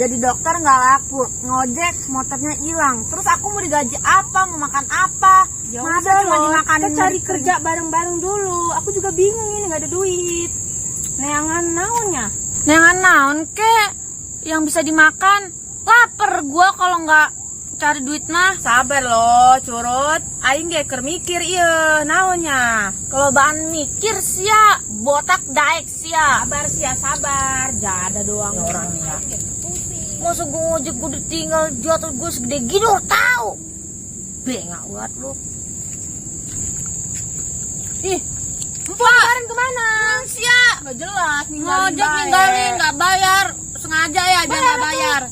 Jadi dokter nggak laku, ngojek motornya hilang. Terus aku mau digaji apa, mau makan apa? Ya Masa udah cuma loh, dimakanin kita cari kerja bareng-bareng dulu. Aku juga bingung ini nggak ada duit. Neangan naonnya? Neangan naon kek yang bisa dimakan? Laper gua kalau nggak cari duit mah. Sabar loh, curut. Aing ge keur mikir ieu naonnya. Kalau bahan mikir sia, botak daek sia. Sabar sia, sabar. Jada doang Orang nih ya. Masa gue ngojek gue ditinggal jatuh gue segede gini lo tau. Bengak banget lu. Ih, empuk kemarin kemana? Sia, Nggak jelas, ninggalin ngojek bae. ninggalin nggak bayar. Sengaja ya biar nggak bayar.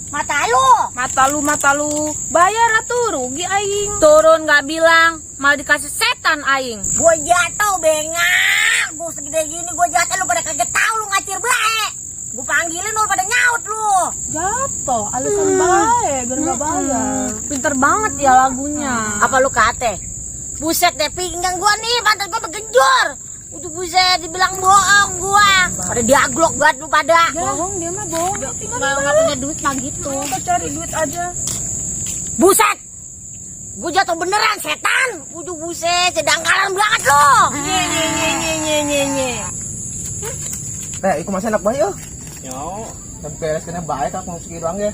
Mata lu. Mata lu, mata lu. Bayar atuh, rugi aing. Turun nggak bilang, malah dikasih setan aing. Gue jatuh bengak, gue segede gini gue jatuh lu pada kaget tahu lu ngacir bae. Gue panggilin lu pada nyaut lu. Jatuh, alasan bae biar nggak bayar. Pinter banget ya lagunya. Apa lu kate? Buset deh pinggang gue nih, pantat gue bergenjur. Udah buset dibilang bohong gua. Pada diaglok banget lu pada. Bohong dia mah bohong. Tinggal Kalau nggak punya duit mah gitu. kita cari duit aja. Buset. Gue jatuh beneran setan. Udah buset, sedangkalan banget lu. Nye nye nye nye nye nye nye. Eh, iku masih anak bayi. Yo, Sampai beres kena baik aku mau segitu doang ya.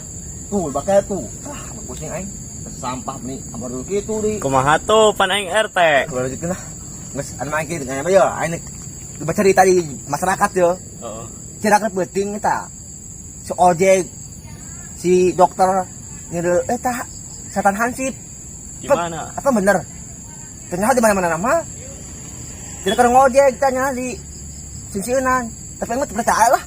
Tuh, bakal tuh. Ah, pusing aing. Sampah nih, ambar dulu gitu di. Kumaha tuh pan aing RT. Kalau lanjutkan lah. Nges, anu aing kieu apa ya? Aing baca cerita di masyarakat yo. Heeh. Cerita penting eta. Si ojek, si dokter ngide eta setan hansip. Gimana? Apa bener? Ternyata di mana-mana nama. Tidak kena ngojek tanya di singsieunan. Tapi emang percaya lah.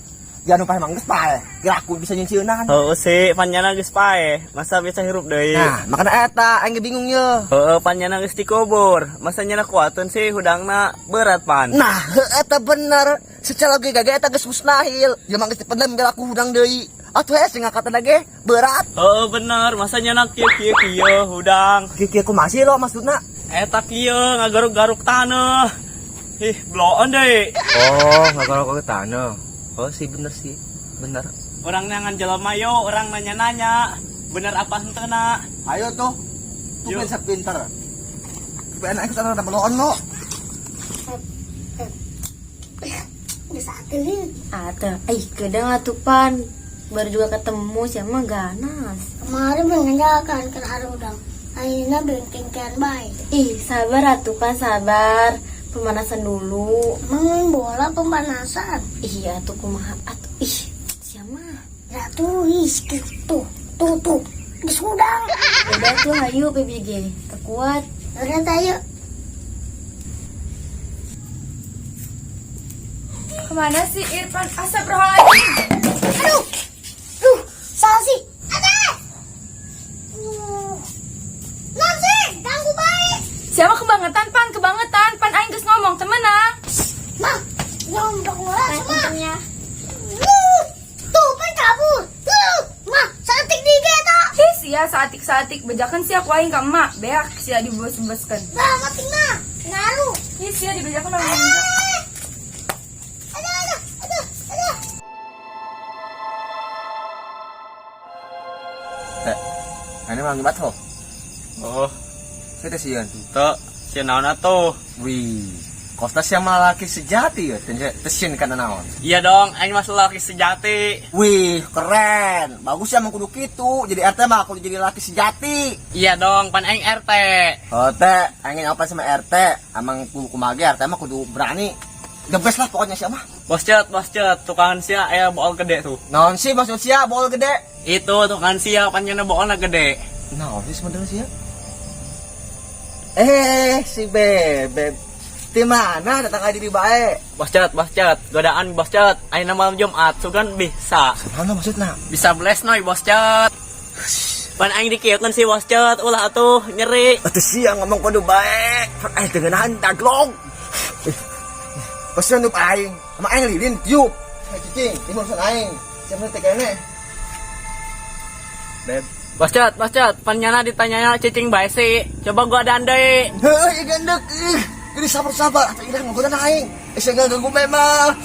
Jangan lupa emang geus pae. Kira aku bisa nyingsieunan. Heeh sih, pan nyana geus pae. Masa bisa hirup deui? Nah, makanya eta aing ge bingung ye. Heeh, pan nyana geus dikubur. Masa nyana kuateun sih hudangna berat pan. Nah, heuh eta bener. Secara logika ge eta geus mustahil. Ya mah geus dipendem biar aku hudang deui. Atuh hese sing ngakatan ge berat. Heeh bener, masa nyana kieu kieu kieu hudang. Kieu-kieu kumaha sih lo maksudna? Eta kieu ngagaruk-garuk taneuh. Ih, bloon deui. Oh, ngagaruk ke tanah. Oh sih bener sih. Bener. Urang neangan jelema yo, urang nanya-nanya. Bener apa henteu na? Ayo tuh. Tuh Yuk. bisa pinter. Supaya anak sana ada bloon lo. Bisa nih. Ada, ih kadang atuh pan. Baru juga ketemu siapa ganas. Kemarin mengenalkan ke udang. Akhirnya bengkengkan baik. Ih, sabar atuh pan, sabar. Pemanasan dulu. Emang bola pemanasan. Iya atuh kumaha atuh. Ih, siapa? Ya tuh, ih, tuh, tuh, tuh. Geus hudang. Udah tuh hayu PBG. Terkuat. Udah tayo. Kemana sih Irfan? Astagfirullahaladzim. Aduh. Duh, salah sih. Ada. Nanti, ganggu baik. Siapa kebangetan pan, kebangetan pan aing geus ngomong temenang. Mah, ngomong ngolah semua. Untungnya. Tuh, pan kabur. Tuh, mah, satik di geta. Ih, sia saatik-saatik bejakan sia ku aing ka emak. Beak sia dibebas-bebaskeun. Nah, mati mah. Ngaruh. Ih, sia dibejakan orang meninggal. Aduh, aduh, aduh, aduh. Eh, ini mah nyebat ho. Oh, Kita sieun. henteu. Sieun naon atuh? Wih, Kosta siapa laki sejati ya? Tesin kana naon? Iya dong, aing mah laki sejati. Wih, keren. Bagus ya emang kudu kitu. Jadi RT mah kudu jadi laki sejati. Iya dong, pan aing RT. Oh, teh, aing apa sama RT? Emang kudu kumaha ge RT mah kudu berani. The best lah pokoknya siapa. Bos cet, tukangan sia aya bool gede tuh. Naon sih maksud sia bool gede? Itu tukangan sia pan nyana boolna gede. Naon sih sebenarnya sia? Eh, si Bebek. Di mana datang aja di bae? Bos cet, godaan bos cet. Ayeuna malam Jumat, sugan bisa. Mana maksudna? Bisa bless noy bos cet. Pan aing dikieukeun si bos cet, ulah atuh nyeri. Atuh sia ngomong kudu bae. Eh, dengenahan daglong. Pesen tuh aing, sama aing lilin tiup. Eh, cicing, ini urusan aing. Siapa teh kene? Beb. Bos cet, pan nyana ditanyanya cicing bae sih. Coba godaan deui. Heuh, ieu gendek. Ih, ini sabar-sabar atuh ilang ngogodan aing. Eh, saya ganggu memang.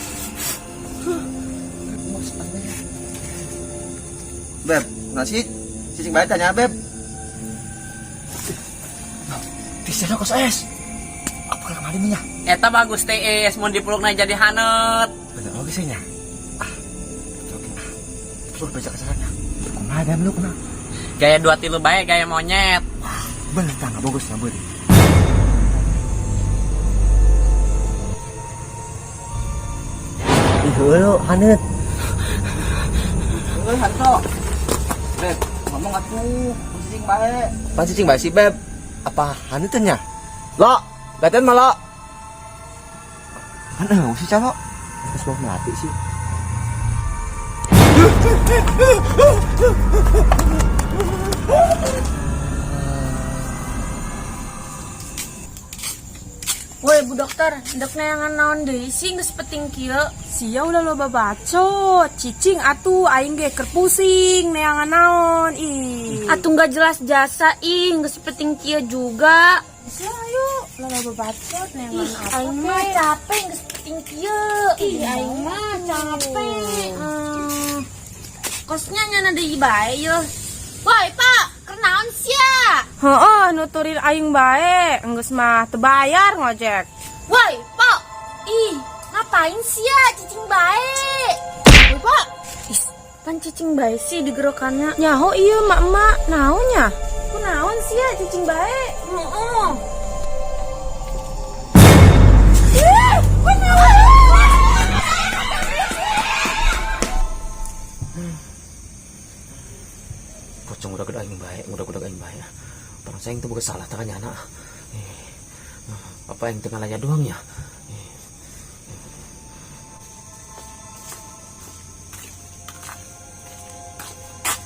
Beb, nasi cicing bae tanya Beb. Bisa kos es. Apa kemarin minyak? Eta bagus teh es mun dipelukna jadi hanet. Bener oke sih nya. Ah, oke. Ah, terus baca kesarannya. Kumaha gaya meluk na? Gaya dua tilu bae gaya monyet. Bener tangga bagus na bener. Ih, lo hanet. Heuh, hanto. Beb, ngomong atuh, cicing bae. Pan cicing bae sih, Beb. Apa hanet nya? Lo, gaten mah lo. Mana sih calo? Terus mau melatih sih. Woi, Bu Dokter, ndek neangan naon deui sih geus penting kieu. Sia ulah loba bacot, cicing atuh aing ge keur pusing neangan naon ih. Atuh nggak jelas jasa ih, geus penting kieu juga. Sia ayo, ulah loba bacot neangan Ih, apa aing mah kek. capek geus penting kieu. Ih, aing mah capek. Kosnya nyana deui bae yeuh. Woi, Pak, keur naon sia? Heeh, nuturin aing bae, enggeus mah teu bayar ngojek. Woi, Pak. Ih, ngapain sia cicing bae? Woi, Pak. Ih, pan cicing bae sih digerokannya. Nyaho ieu mak-mak, naonnya? Kunaon sia cicing bae? Heeh. Pocong udah gede aing bae, udah gede aing bae. Parang saya itu bukan salah tangannya anak. Apa yang tengah lanya doang ya?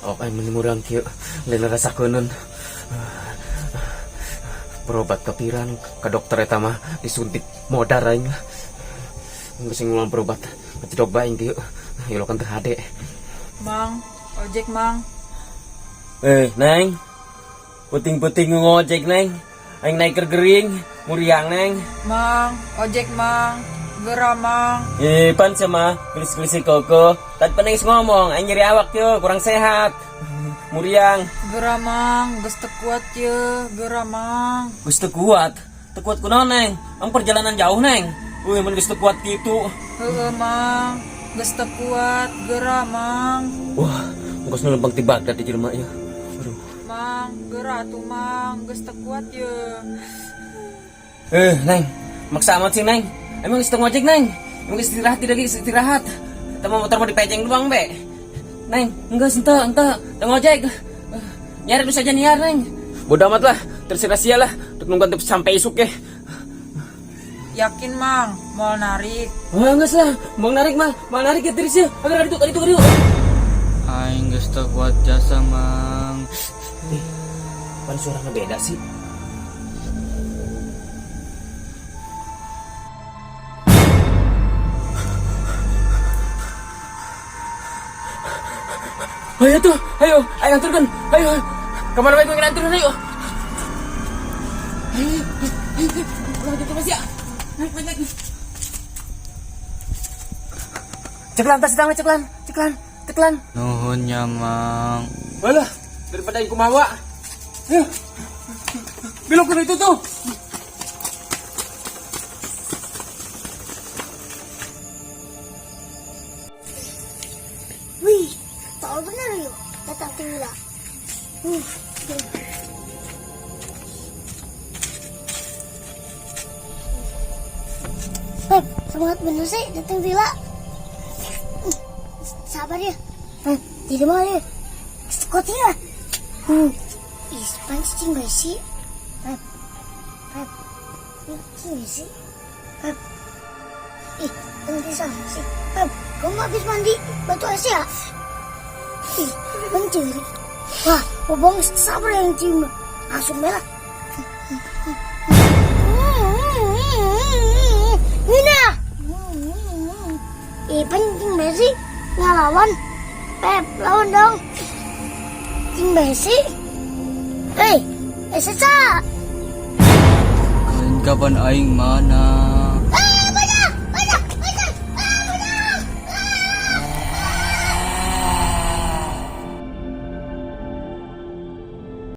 Oh, aing menimurang kieu, lain rasa keunun. Berobat ke piran, ke dokter eta mah disuntik modar aing lah. Geus ngulang berobat, ngecedok bae aing kieu. Ilokan teu hade. Mang, ojek mang. Neng. Puting-puting ngojek, Neng. Aing naik keur gering, muriang, Neng. Mang, ojek mang. Geura mang. Pan sama gelis-gelisi koko. Tadi penengis ngomong, aing nyeri awak yo, kurang sehat. Muriang. Geura mang, geus teu kuat ye, geura mang. Geus teu kuat. Teu kuat kunaon, Neng? Ang perjalanan jauh, Neng. Wih, mun geus teu kuat kitu. Heueuh mang, geus teu kuat, geura mang. Wah, geus nu lempang ti Bagdad di jelema ieu. Aduh. Mang, geura atuh mang, geus teu kuat ye. Neng, maksa amat sih, Neng. Emang geus teu ngojek, Neng? Emang geus istirahat tidak geus istirahat. Eta mah motor mau dipejeng doang, be. Neng, enggak ente, ente, teu ngojek. Nyari lu saja niar, Neng. Bodoh amat lah, terserah sia lah. Untuk nunggu sampai isuk ya. Yakin mang, mau narik. Wah, enggak lah, mau narik mah, mau narik ya terus ya. Agar itu, itu, itu. Aing geus teu kuat jasa mang. Pan suaranya beda sih. Ayo tuh, ayo, ayo antarkan, ayo. Kemana baik gue nganterin, ayo. Ayo, ayo, ayo, ayo, ayo, ya. Naik, naik, naik. Ceklan, tas tangan, ceklan, ceklan, ceklan. Nuhun nya mang. Walah, daripada yang kumawa. Ayo. Belok ke itu tuh. Wih, tahu bener yuk. Datang tinggal. Beb, semangat bener sih datang Tila. Sabar ya. Tidak mau ya. Kok Tila? Ih, pan cicing besi. Beb, Beb, cicing besi. Beb, ih, nanti sama sih. Beb, kamu habis mandi batu es ya? Ih, mencuri. Wah, bobong sabar yang cium. Langsung bela. Nina. Ih, penting besi ngelawan. Pep, lawan dong. Cing besi. Hei, sesa. Kapan aing mana?